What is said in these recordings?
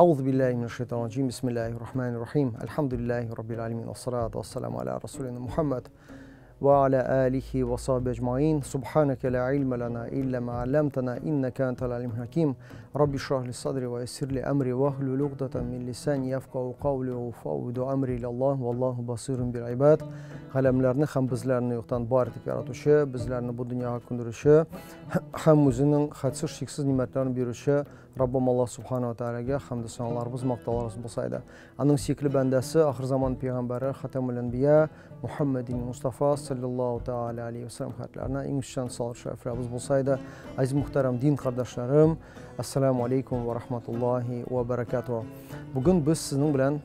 Ауҙу билләһи минәш шайтанир раджим. Бисмиллаһир рахманир рахим. Әлхәмдүлилләһи раббил аламин. Вассалату вассаламу аля расулина Мухаммад ва аля алихи ва сахби аджмаин. Субханака ла илма лана илля ма алламтана иннака антал алимул хаким. Рабби шрах ли садри ва яссир ли амри вахлул угдатан мин лисани яфкаху кавли ва уфаввиду амри илаллах валлаху басирун бил ибад. Галәмләрне һәм безләрне юктан бар итеп яратучы, безләрне бу дөньяга күндерүче һәм үзенең хәтсез шиксез нимәтләрен бирүче Раббым Аллаһ Субхану ва Таалагә хәмд саналарыбыз, мактауларыбыз булса иде. Аның сөекле бәндәсе, ахыр заман пәйгамбәре Хатамул Әнбия Мухаммадин Мустафа саллаллаһу тааля алейхи ва саллям хәтләренә иң өстен салават шәрифләребез булса иде. Азиз мөхтәрәм дин кардәшләрем, ассаламу алейкум ва рахматуллаһи ва баракатуһ. Бүген без сезнең белән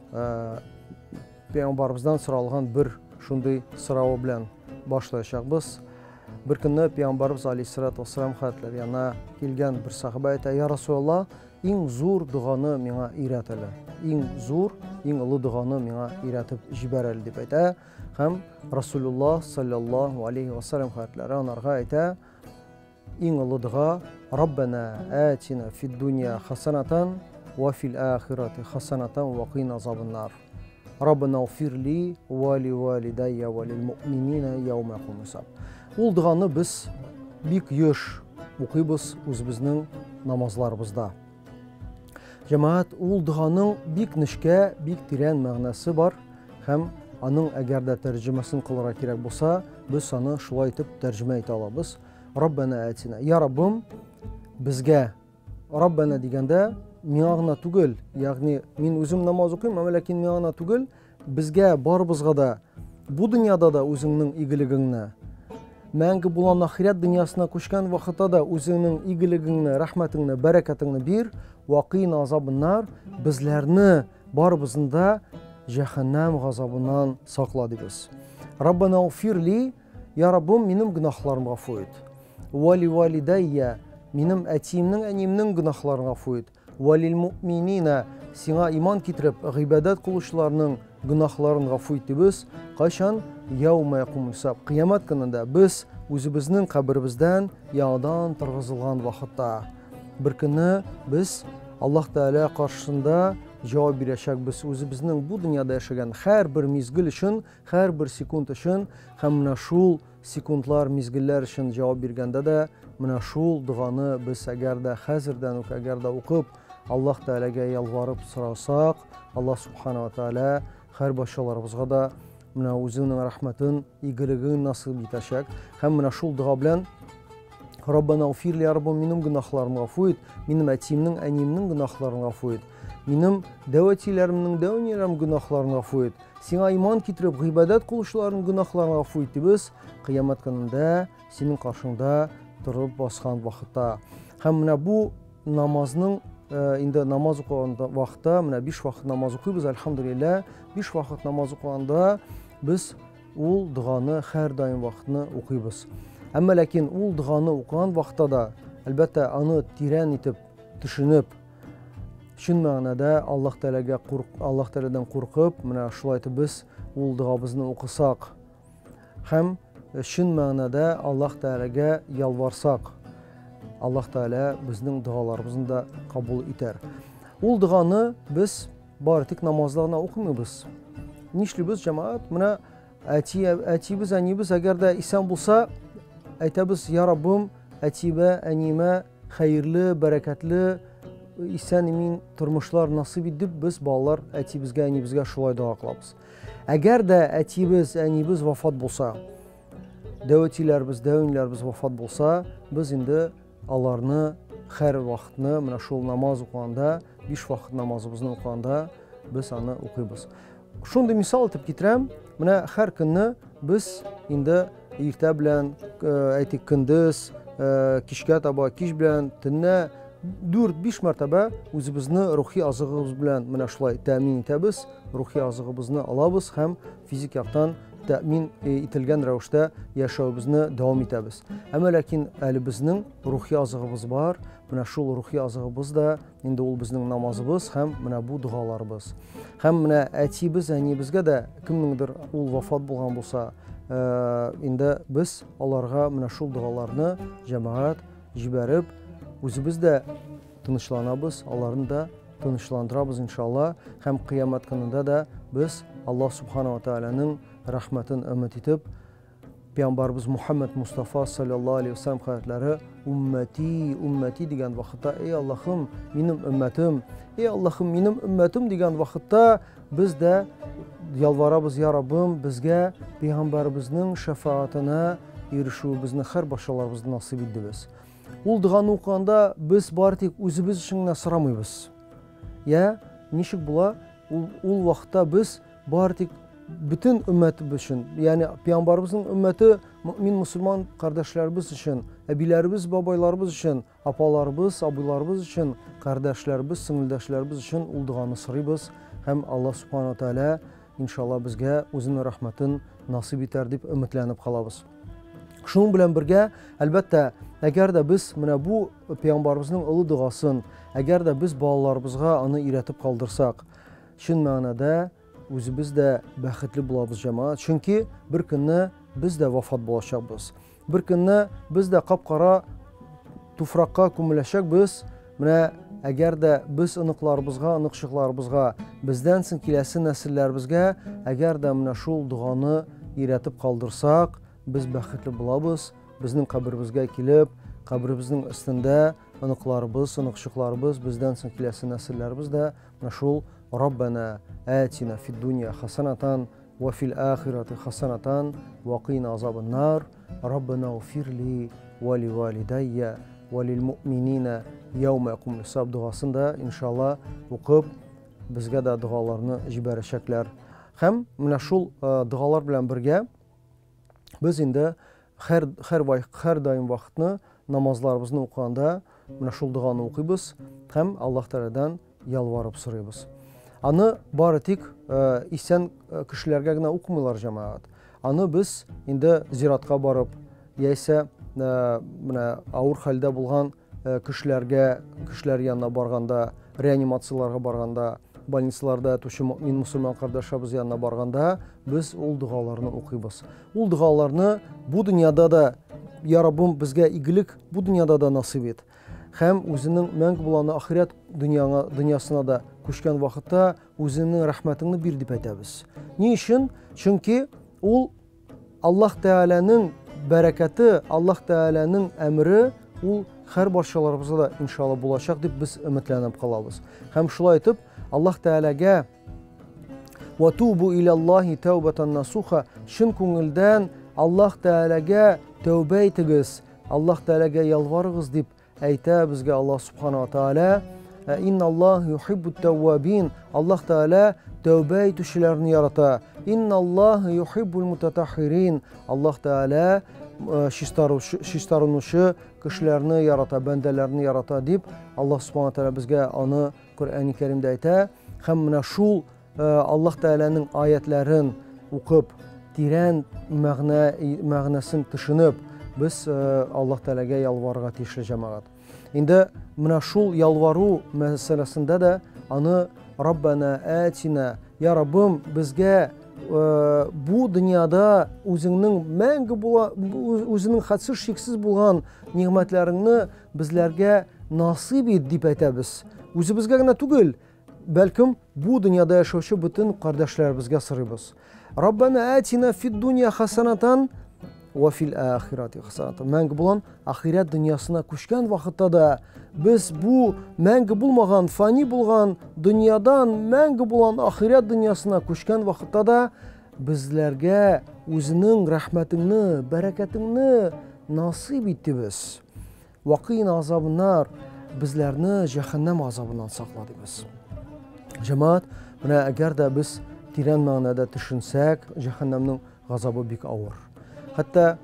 пәйгамбәребездән соралган бер шундый сорау белән башлаячакбыз. Бер көнне пәйгамбәребез алейһиссалату вассалам хәтләре янына килгән бер сахаба әйтә: "Я Расулаллаһ, иң зур доганы миңа өйрәт әле. Иң зур, иң олы доганы миңа өйрәтеп җибәр әле", дип әйтә. Һәм Расулуллаһ саллаллаһу алейһи вассалам хәтләре анарга әйтә: "Иң олы дога: Раббана атина фид дунья хасанатан ва фил ахирати хасанатан ва кина азабаннар. Раббана гфир ли ва ли валидайя ва лил муъминина яума якумул хисаб". Ул доганы без бик еш укыйбыз үзебезнең намазларыбызда. Җәмәгать, ул доганың бик нечкә, бик тирән мәгънәсе бар һәм аның әгәр дә тәрҗемәсен кылырга кирәк булса, без аны шулай итеп тәрҗемә итә алабыз. Раббана атина. Я Раббым, безгә. Раббана дигәндә миңа гына түгел, ягъни мин үзем намаз укыйм, әмма ләкин миңа гына түгел, безгә барыбызга да бу дөньяда да үзеңнең игелегеңне, мәңге булган ахирәт дөньясына күчкән вакытта да үзеңнең игелегеңне, рәхмәтеңне, бәрәкәтеңне бир, вакыйна азабыннар, безләрне барыбызны да җәһәннәм газабыннан сакла дибез. Раббана уфир ли, я Раббым, минем гөнаһларымны гафу ит. Вали валидайя, минем әтиемнең, әниемнең гөнаһларын гафу ит. Валил муъминина, сиңа иман китереп, гыйбадәт кылучыларның гөнаһларын гафу ит дибез. Кайчан? Яума якумул хисаб. Кыямәт көнендә без үзебезнең каберебездән яңадан торгызылган вакытта. Бер көнне без Аллаһ Тәгалә каршысында җавап бирәчәкбез үзебезнең бу дөньяда яшәгән һәрбер мизгел өчен, һәрбер секунд өчен һәм менә шул секундлар, мизгелләр өчен җавап биргәндә дә менә шул доганы без әгәр дә хәзердән үк әгәр дә укып, Аллаһ Тәгаләгә ялварып сорасак, Аллаһ Субхана ва Тәгалә һәр барчаларыбызга да менә үзенең рәхмәтен, игелеген насыйп итәчәк. Һәм менә шул дога белән Раббана уфир ли, Раббым, минем гөнаһларымны гафу ит, минем әтиемнең, әниемнең гөнаһларын гафу ит, минем дәү әтиләремнең, дәү әниләремнең гөнаһларын гафу ит, сиңа иман китереп гыйбадәт кылучыларның гөнаһларын гафу ит дибез, кыямәт көнендә синең каршыңда торып баскан вакытта. Һәм менә бу намазның инде намаз укыган вакытта, менә 5 вакыт намаз укыйбыз, әлхәмдүлилләһ, 5 вакыт намаз укыганда без ул доганы һәрдаим вакытны укыйбыз. Әмма ләкин ул доганы укыган вакытта да, әлбәттә, аны тирән итеп төшенеп, чын мәгънәдә Аллаһ Тәгаләгә Аллаһ Тәгаләдән куркып, менә шулай итеп без ул догабызны укысак һәм чын мәгънәдә Аллаһ Тәгаләгә ялварсак, Аллаһ Тәгалә безнең догаларыбызны да кабул итәр. Ул доганы без бары тик намазда гына укымыйбыз. Нишлибез, җәмәгать? Менә әти, әтибез, әнибез әгәр дә исән булса, әйтәбез: "Я Раббым, әтиемә, әниемә хәерле, бәрәкәтле, исән-имин тормышлар насыйп ит", дип без балалар әтибезгә, әнибезгә шулай дога кылабыз. Әгәр дә әтибез, әнибез вафат булса, дәү әтиләребез, дәү әниләребез вафат булса, без инде аларны һәр вакытны менә шул намаз укыганда, 5 вакыт намазыбызны укыганда без аны укыйбыз. Шундый мисал итеп китерәм, менә һәр көнне без инде иртә белән, әйтик, көндез, кичкә таба, кич белән, төнлә 4-5 мәртәбә үзебезне рухи азыгыбыз белән менә шулай тәэмин итәбез, рухи азыгыбызны алабыз һәм физик яктан тәэмин ителгән рәвештә яшәвебезне дәвам итәбез. Әмма ләкин әле безнең рухи азыгыбыз бар, менә шул рухи азыгыбыз да инде ул безнең намазыбыз һәм менә бу догаларыбыз. Һәм менә әтиебез, әниебезгә дә кемнеңдер ул вафат булган булса, инде без аларга менә шул догаларны җәмәгать җибәреп, үзебез дә тынычланабыз, аларны да тынычландырабыз, иншалла, һәм кыямәт көнендә дә без Аллаһ Субхана ва Тәгаләнең рәхмәтен өмет итеп, Пәйгамбәрбез Мухаммад Мустафа саллаллаһу алейхи вәсәлләм хәзрәтләре уммәти, уммәти дигән вакытта, эй Аллаһым, минем өммәтем, эй Аллаһым, минем өммәтем дигән вакытта без дә ялварабыз, я Раббым, безгә пәйгамбәребезнең шәфаатына ирешүебезне һәр барчаларыбызны насыйп ит дибез. Ул доганы укыганда без бары тик үзебез өчен генә сорамыйбыз. Я, ничек була? Ул, ул вакытта без бары тик бөтен өммәтебез өчен, ягъни пәйгамбәребезнең өммәте мөмин мусульман кардәшләребез өчен, әбиләребез, бабайларыбыз өчен, апаларыбыз, абыйларыбыз өчен, кардәшләребез, сеңелдәшләребез өчен ул доганы сорыйбыз һәм Аллаһ субхана тәгалә иншалла безгә үзенең рәхмәтен насыйп итәр дип өметләнеп калабыз. Шуның белән бергә, әлбәттә, әгәр дә без менә бу пәйгамбәребезнең олы догасын, әгәр дә без балаларыбызга аны өйрәтеп калдырсак, чын мәгънәдә үзебез дә бәхетле булабыз, җәмәгать. Чөнки бер көнне без дә вафат булачакбыз. Бер көнне без дә кап-кара туфракка күмеләчәкбез. Менә әгәр дә без оныкларыбызга, оныкчыкларыбызга, бездән соң киләсе нәселләребезгә, әгәр дә менә шул доганы өйрәтеп калдырсак, без бәхетле булабыз. Безнең каберебезгә килеп, каберебезнең өстендә оныкларыбыз, оныкчыкларыбыз, бездән соң киләсе нәселләребез дә менә шул Раббана атина фид дунья хасанатан ва фил ахирати хасанатан ва кина азабан нар. Раббана гфир ли ва ли валидайя ва лил муъминина яума якумул хисаб догасын да иншалла укып, безгә дә догаларны җибәрәчәкләр. Һәм менә шул догалар белән бергә без инде һәр һәр һәр даим вакытны намазларыбызны укыганда менә шул доганы укыйбыз һәм Аллаһ Тәгаләдән ялварып сорыйбыз. Аны бары тик исән кешеләргә генә укымыйлар, җәмәгать. Аны без инде зиратка барып, яисә менә авыр хәлдә булган кешеләргә, кешеләр янына барганда, реанимацияләргә барганда, больницаларда ятучы мөмин мусульман кардәшләребез янына барганда без ул догаларны укыйбыз. Ул догаларны бу дөньяда да, я Раббым, безгә игелек бу дөньяда да насыйп ит. Һәм үзенең мәңге буланы ахирәт дөньяңа, дөньясына да күчкән вакытта үзеңнең рәхмәтеңне бир дип әйтәбез. Ни өчен? Чөнки ул Аллаһ Тәгаләнең бәрәкәте, Аллаһ Тәгаләнең әмере ул һәр барчаларыбызда да иншалла булачак дип без өметләнеп калабыз. Һәм шулай итеп Аллаһ Тәгаләгә Ва тубу илаллаһи тәүбәтән насуха, чын күңелдән Аллаһ Тәгаләгә тәүбә итегез, Аллаһ Тәгаләгә ялварыгыз дип әйтә безгә Аллаһ Субхана ва Тәгалә. Инналлаһ юхиббут тәввабин. Аллаһ Тәгалә тәүбә итүчеләрне ярата. Инналлаһ юхиббул мутатаххирин. Аллаһ Тәгалә чистарынучы кешеләрне ярата, бәндәләрне ярата дип Аллаһ Субхана Тәгалә безгә аны Коръәни Кәримдә әйтә. Һәм менә шул Аллаһ Тәгаләнең аятләрен укып, тирән мәгънә мәгънәсен төшенеп, без Аллаһ Тәгаләгә ялварырга тиешле, җәмәгать. Инде менә шул ялвару мәсьәләсендә дә аны Раббана атина, я Раббым, безгә бу дөньяда үзеңнең мәңге була, үзеңнең хәтсез шиксез булган нигъмәтләреңне безләргә насыйп ит дип әйтәбез. Үзебезгә генә түгел, бәлкем бу дөньяда яшәүче бөтен кардәшләребезгә сорыйбыз. Раббана атина фид дунья хасанатан ва фил ахирати хасанатан. Мәңге булган ахирәт дөньясына күчкән вакытта да без бу мәңге булмаган, фани булган дөньядан мәңге булган ахирәт дөньясына күчкән вакытта да безләргә үзенең рәхмәтеңне, бәрәкәтеңне насыйп ит дибез. Вакыйна азабыннар, безләрне җәһәннәм азабыннан сакла дибез. Җәмәгать, менә әгәр дә без тирән мәгънәдә төшенсәк, җәһәннәмнең газабы бик авыр. Хәтта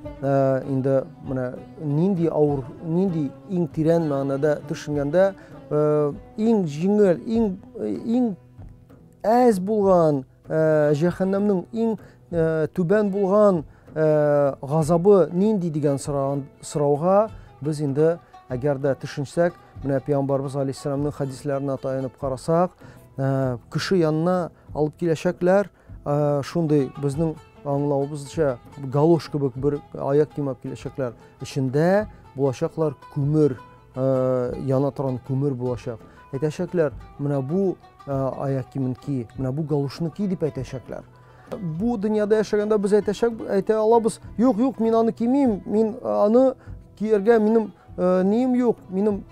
инде менә нинди авыр, нинди иң тирән мәгънәдә төшенгәндә, иң җиңел, иң иң әз булган җәһәннәмнең иң түбән булган газабы нинди дигән сорауга без инде әгәр дә төшенсәк, менә пәйгамбәрбез алейһиссәламның хәдисләренә таянып карасак, кеше янына алып киләчәкләр, шундый безнең аңлавыбызча галош кебек бер аяк кием алып киләчәкләр. Эчендә булачаклар күмер, яна торган күмер булачак. әйтәчәкләр, менә бу аяк киемен ки, менә бу галушны ки дип әйтәчәкләр. Бу дөньяда яшәгәндә без әйтәчәк, әйтә алабыз, юк, юк, мин аны кимим, мин аны кияргә минем нием юк, минем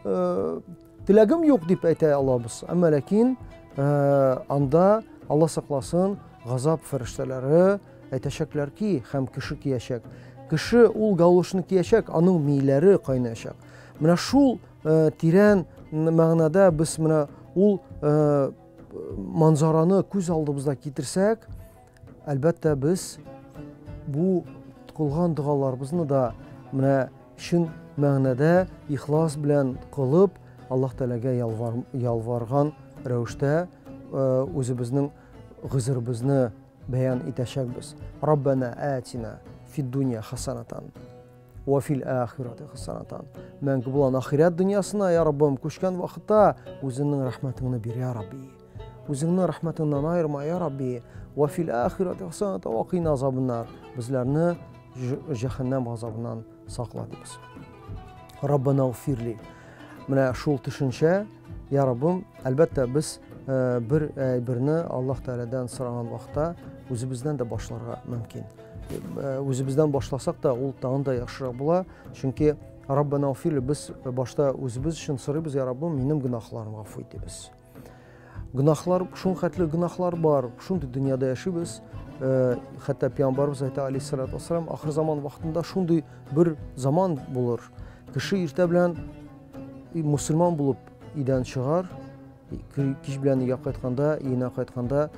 теләгем юк дип әйтә алабыз. Әмма ләкин анда Алла сакласын, газап фәрештәләре әйтәчәкләр ки, һәм кеше киячәк. Кеше ул галушны киячәк, аның миләре кайнаячак. Менә шул тирән мәгънәдә без менә ул манзараны күз алдыбызда китерсәк, әлбәттә, без бу кылган догаларыбызны да менә чын мәгънәдә ихлас белән кылып, Аллаһ Тәгаләгә ялварган рәвештә үзебезнең гозеребезне бәян итәчәкбез. Раббана атина фид дунья хасанатан ва фил ахирати хасанатан. Мәңге булган ахирәт дөньясына, я Раббым, күчкән вакытта үзеңнең рәхмәтеңне бир, я Рабби. Үзеңнең рәхмәтеңнән аерма, я Рабби. Ва фил ахирати хасанатан ва кина азабыннар. Безләрне җәһәннәм газабыннан сакла дибез. Раббана гфирли. Менә шул төшенчә, я Раббым, әлбәттә, без бер әйберне Аллаһ Тәгаләдән сораган вакытта үзебездән дә башларга мөмкин. Үзебездән башласак та, ул тагын да яхшырак була, чөнки Раббана гфирли, без башта үзебез өчен сорыйбыз, я Раббым, минем гөнаһларымны гафу ит дибез. Гөнаһлар, шул хәтле гөнаһлар бар, шундый дөньяда яшибез. Хәтта пәйгамбәребез әйтә, алейһиссалату вассалам, ахыр заман вакытында шундый бер заман булыр. Кеше иртә белән мусульман булып өйдән чыгар, кич белән өйгә кайтканда, өенә кайтканда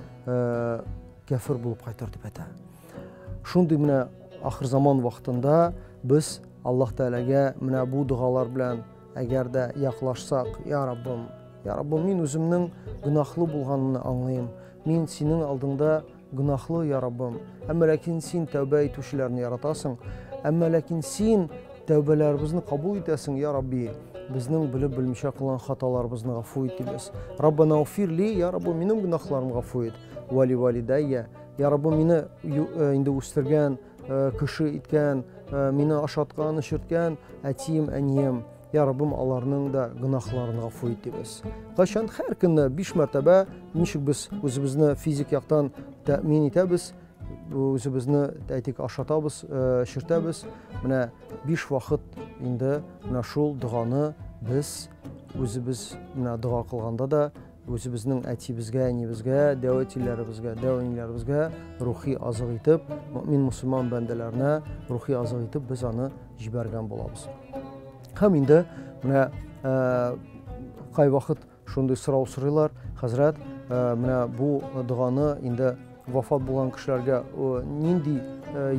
кәфер булып кайтыр дип әйтә. Шундый менә ахыр заман вакытында без Аллаһ Тәгаләгә менә бу догалар белән әгәр дә яклашсак, я Раббым, я Раббым, мин үземнең гөнаһлы булганымны аңлыйм. Мин синең алдыңда гөнаһлы, я Раббым. Әмма ләкин син тәүбә итүчеләрне яратасың. Әмма ләкин син тәүбәләребезне кабул итәсең, я Рабби. Безнең белеп белмичә кылган хаталарыбызны гафу ит дибез. Раббана уфирли, я Раббым, минем гөнаһларымны гафу ит. Вали валидайя, я Раббым, мине инде үстергән, кеше иткән, мине ашаткан, эчерткән әтием, әнием, я Раббым, аларның да гөнаһларын гафу ит дибез. Кайчан һәр көнне 5 мәртәбә ничек без үзебезне физик яктан тәэмин итәбез, үзебезне, әйтик, ашатабыз, эчертәбез, менә 5 вакыт инде менә шул доганы без үзебез менә дога кылганда да үзебезнең әтибезгә, әнибезгә, дәү әтиләребезгә, дәү әниләребезгә рухи азык итеп, мөмин мусульман бәндәләренә рухи азык итеп без аны җибәргән булабыз. Һәм инде менә кайвакыт шундый сорау сорыйлар, хәзрәт, менә бу доганы инде вафат булган кешеләргә нинди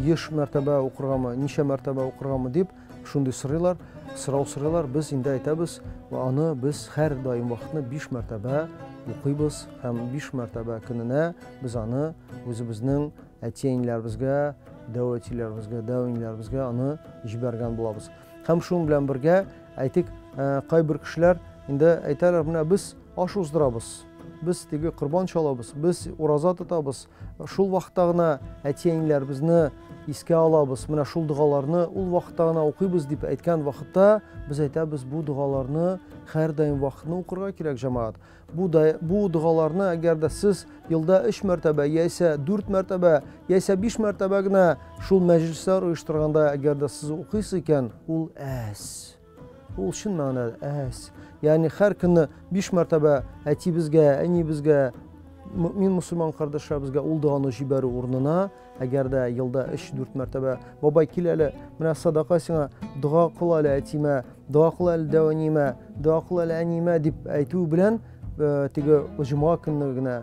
еш мәртәбә укыргамы, ничә мәртәбә укыргамы дип шундый сорыйлар, сорау сорыйлар, без инде әйтәбез, аны без һәр даим вакытны 5 мәртәбә укыйбыз һәм 5 мәртәбә көненә без аны үзебезнең әти-әниләребезгә, дәү әтиләребезгә, дәү әниләребезгә аны җибәргән булабыз. Һәм шуның белән бергә, әйтик, кайбер кешеләр инде әйтәләр, менә без аш уздырабыз, без теге корбан чалабыз, без ураза тотабыз, шул вакытта гына әти-әниләребезне искә алабыз, менә шул догаларны ул вакытта гына укыйбыз дип әйткән вакытта без әйтәбез, бу догаларны һәрдаим вакытны укырга кирәк, җәмәгать. Бу да, бу догаларны әгәр дә сез елда 3 мәртәбә, яисә 4 мәртәбә, яисә 5 мәртәбә генә шул мәҗлесләр оештырганда әгәр дә сез укыйсыз икән, ул әз. Ул чын мәгънәдә әз. Ягъни һәр көнне 5 мәртәбә әтибезгә, әнибезгә, мөмин мусульман кардәшләребезгә ул доганы җибәрү урынына, әгәр дә елда 3-4 мәртәбә, бабай кил әле, менә садака сиңа, дога кыл әле әтимә, дога кыл әле дәү әниемә, дога кыл әле әниемә дип әйтү белән, теге җомга көнне генә,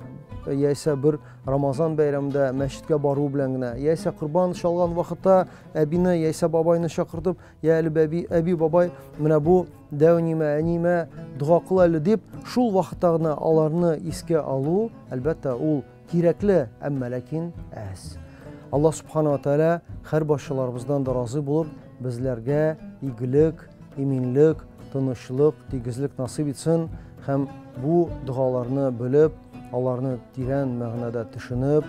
яисә бер Рамазан бәйрәмендә мәчеткә бару белән генә, яисә корбан чалган вакытта әбине яисә бабайны чакыртып, я әле бәби, әби, бабай, менә бу дәү әниемә, әниемә дога кыл әле дип, шул вакытта гына аларны искә алу, әлбәттә, ул кирәкле, әмма ләкин әз. Аллаһ субхана ва тааля һәр барчаларыбыздан да разый булып, безләргә игелек, иминлек, тынычлык, тигезлек насыйп итсен һәм бу догаларны белеп, аларны тирән мәгънәдә төшенеп,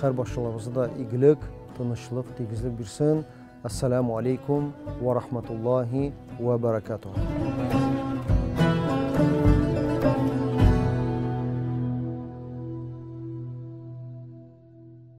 һәр барчаларыбызга да игелек, тынычлык, тигезлек бирсен. Ассаламу алейкум ва рахматуллахи ва баракатух.